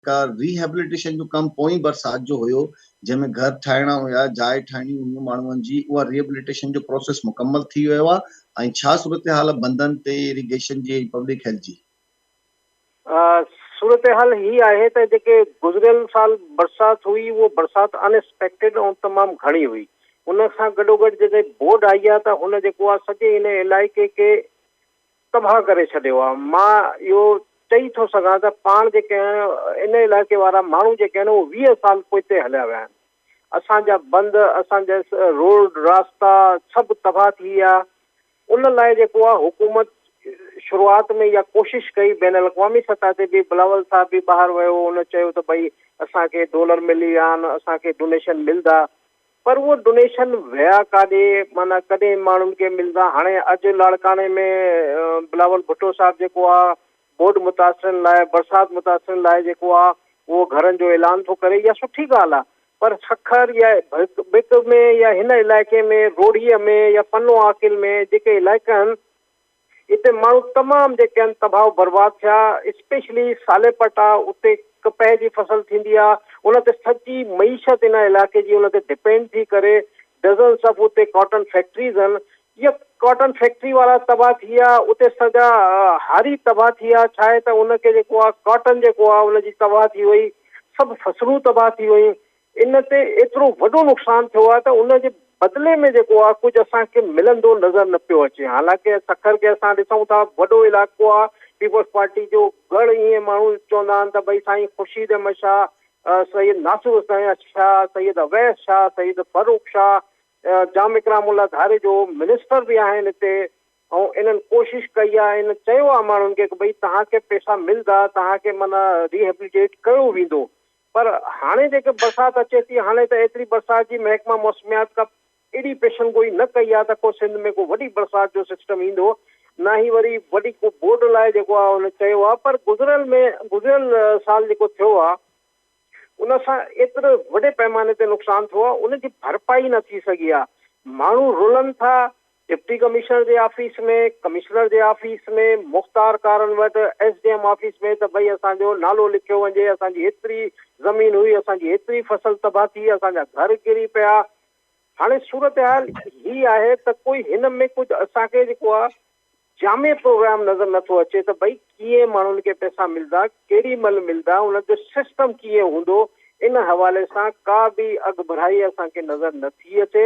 جيڪا ريهيبليٽيشن جو ڪم پوئين برسات جو هيو جنهن ۾ گهر ٺاهڻا هيا، جاء ٺاهڻي هيون ماڻهن جي، اها ريهيبليٽيشن جو پروسيس مڪمل ٿي ويو آهي ۽ ڇا صورتحال آهي بندن تي اريگيشن جي ۽ پبلڪ هيلٿ جي؟ صورتحال هي آهي ته جيڪي گذريل سال برسات هئي اهو برسات ان ايڪسپيڪٽيڊ ۽ تمام گهڻي هئي، ان سان گڏوگڏ جڏهن ٻوڏ آئي آهي ته هن جيڪو آهي سڄي هن علائقي کي تباهه ڪري ڇڏيو آهي. مان اهو چئي ٿو سگهان ته پاڻ جيڪي آهن ان علائقي وارا ماڻهو جيڪي آهن اهي 20 سال پوئتي هليا ويا آهن. اسان جا بند، اسان جا روڊ راستا سڀ تباهه ٿي ويا. ان لاء جيڪو آهي حڪومت شروعات ۾ اها ڪوشش ڪئي بين الاقوامي سطح تي به بلاول صاحب به ٻاهر ويو ان چيو ته ڀئي اسان کي ڊالر ملي ويا آهن اسان کي ڊونيشن ملدا. پر اهو ڊونيشن ويا ڪاڏي معنيٰ ڪڏهن ماڻهن کي ملدا هاڻي اڄ لاڙڪاڻي ۾ بلاول ڀٽو صاحب جيڪو آ ٻوڏ متاثرن لاء برسات متاثرن لاء جيڪو آ اهو گهرن جو اعلان ٿو ڪري اها سٺي ڳالهه آ پر سکر يا ڀڪ ۾ يا هن علائقي ۾ روهڙي ۾ يا پنو عاقل ۾ جيڪي علائقا آهن اتي ماڻهو تمام جيڪي آهن تباهه و برباد ٿيا اسپيشلي صالح پٽ آ اتي ڪپهه جي فصل ٿيندي آ ان تي سڄي معيشت ان علائقي جي ان تي ڊپينڊ ٿي ڪري ڊزنس آف اتي ڪاٽن فيڪٽريز آهن اها ڪاٽن فيڪٽري وارا تباهه ٿي ويا اتي سڄا هاري تباهه ٿي ويا ڇا آهي ته ان کي جيڪو آ ڪاٽن جيڪو آ ان جي تباهه ٿي وئي سڀ فصلون تباهه ٿي ويون ان تي ايترو وڏو نقصان ٿيو آهي ته ان جي بدلي ۾ جيڪو آهي ڪجهه اسان کي ملندو نظر نه پيو اچي. حالانڪه سکر کي اسان ڏسون ٿا وڏو علائقو آهي، پيپلز پارٽي جو ڳڙهه ائين ماڻهو چوندا آهن ته ڀئي سائين خورشيد احمد شاهه، سيد ناصر حسين شاهه، سيد اويس شاهه، سيد فرخ شاهه، جام اڪرام الله ڌاريجو منسٽر به آهن هتي ۽ انهن ڪوشش ڪئي آهي انهن چيو آهي ماڻهن کي ته ڀئي توهان کي پئسا ملدا توهان کي معنيٰ ريهيبليٽيٽ ڪيو ويندو پر هاڻي جيڪي برسات اچي ٿي هاڻي ته ايتري برسات جي محڪمه موسميات ڪا اهڙي پيشن گوئي نه ڪئي آهي ته ڪو سنڌ ۾ ڪو وڏي برسات جو سسٽم ايندو نه ئي وري وڏي ڪو ٻوڏ لاء جيڪو آهي ان چيو آهي پر گذريل ۾ گذريل سال جيڪو ٿيو آهي ان سان ايترو وڏي پئماني تي نقصان ٿيو آهي ان جي ڀرپائي نه ٿي سگهي آهي ماڻهو رلن ٿا ڊپٽي ڪمشنر جي آفيس ۾، ڪمشنر جي آفيس ۾، مختيارڪارن وٽ، ايس ڊي ايم آفيس ۾ ته ڀئي اسان جو نالو لکيو وڃي، اسان جي هيتري زمين هئي، اسان جي هيتري فصل تباهه ٿي، اسان جا گهر ڪري پيا. هاڻي صورتحال هي آهي ته ڪوئي هن ۾ ڪجهه اسان کي جيڪو آهي جامع پروگرام نظر نٿو اچي ته ڀئي ڪيئن ماڻهن کي پئسا ملدا، ڪيڏي مهل ملدا، ان جو سسٽم ڪيئن هوندو، ان حوالي سان ڪا به اڳڀرائي اسان کي نظر نٿي اچي.